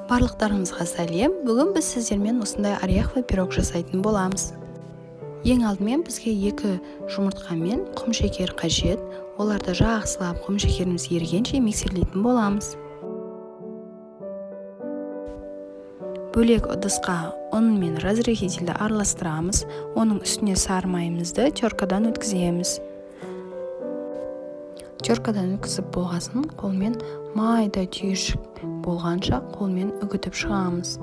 Барлықтарыңызға сәлем. Бүгін біз сіздермен осындай ореховый пирог жасайтын боламыз. Ең алдымен бізге 2 жұмыртқа мен құмшекер қажет. Оларды жақсылап құмшекеріміз ерігенше миксерлейтін боламыз. Бөлек ыдысқа ұн мен разрыхлительді араластырамыз. Оның үстіне сары майымызды теркадан өткіземіз. Теркадан өткізіп болғасын қолмен майда түйіршік болғанша қолмен үгітіп шығамыз.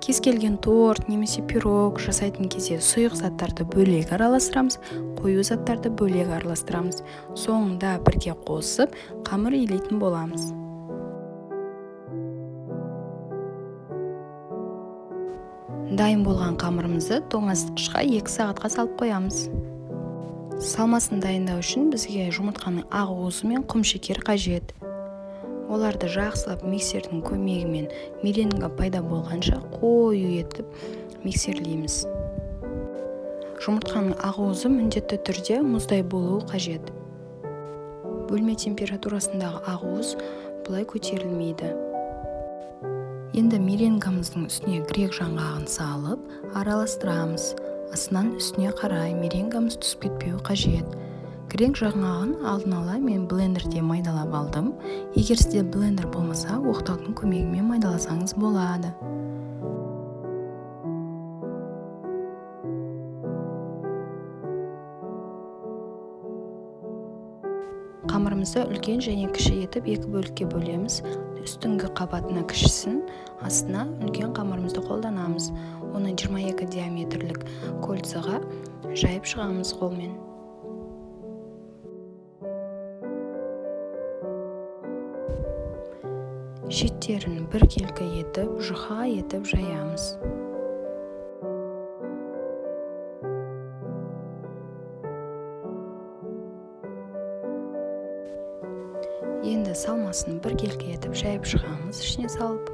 Кез келген торт немесе пирог жасайтын кезде сұйық заттарды бөлек араластырамыз, қою заттарды бөлек араластырамыз. Соңында бірге қосып қамыр илейтін боламыз. Дайын болған қамырымызды тоңазытқышқа 2 сағатқа салып қоямыз. Салмасын дайындау үшін бізге жұмыртқаның ақ уызы мен құмшекер қажет. Оларды жақсылап миксердің көмегімен меренга пайда болғанша қою етіп миксерлейміз. Жұмыртқаның ақ уызы міндетті түрде мұздай болуы қажет. Бөлме температурасындағы ақ уыз бұлай көтерілмейді. Енді меренгамыздың үстіне грек жаңғағын салып араластырамыз. Астынан үстіне қарай меренгамыз түсіп кетпеуі қажет. Грек жаңғағын алдын ала мен блендерде майдалап алдым. Егер сізде блендер болмаса, оқтаудың көмегімен майдаласаңыз болады. Қамырымызды үлкен және кіші етіп 2 бөлікке бөлеміз. Үстіңгі қабатына кішісін, астына үлкен қамырымызды қолданамыз. Оны 22 диаметрлік кольцаға жайып шығамыз қолмен. Шеттерін біркелкі етіп, жұқа етіп жаямыз. Енді салмасын біркелкі етіп жайып шығамыз, ішіне салып.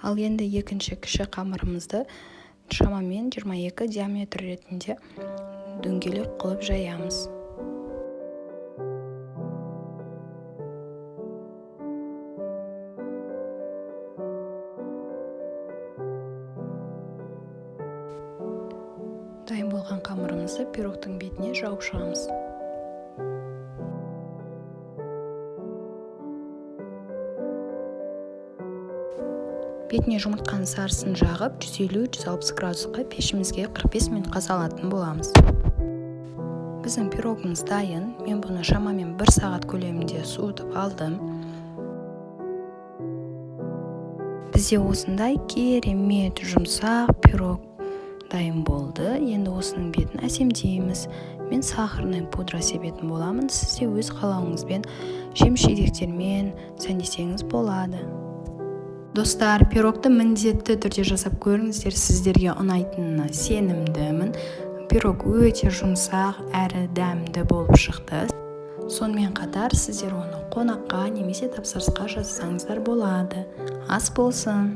Ал енді екінші кіші қамырымызды шамамен 22 диаметр ретінде дөңгелек қылып жаямыз. Дайын болған қамырымызды пирогтың бетіне жауып шығамыз. Бетіне жұмыртқаның сарысын жағып, 150-160 градусқа пешімізге 45 минутқа салатын боламыз. Біздің пирогымыз дайын. Мен бұны шамамен 1 сағат көлемінде суытып алдым. Бізде осындай керемет жұмсақ пирог дайын болды. Енді осының бетін әсемдейміз. Мен сахарный пудра себетін боламын. Сіз де өз қалауыңызбен жеміс-жидектермен сәндесеңіз болады. Достар, пирогты міндетті түрде жасап көріңіздер, сіздерге ұнайтынына сенімдімін. Пирог өте жұмсақ әрі дәмді болып шықты. Сонымен қатар сіздер оны қонаққа немесе тапсырысқа жасасаңыздар болады. Ас болсын!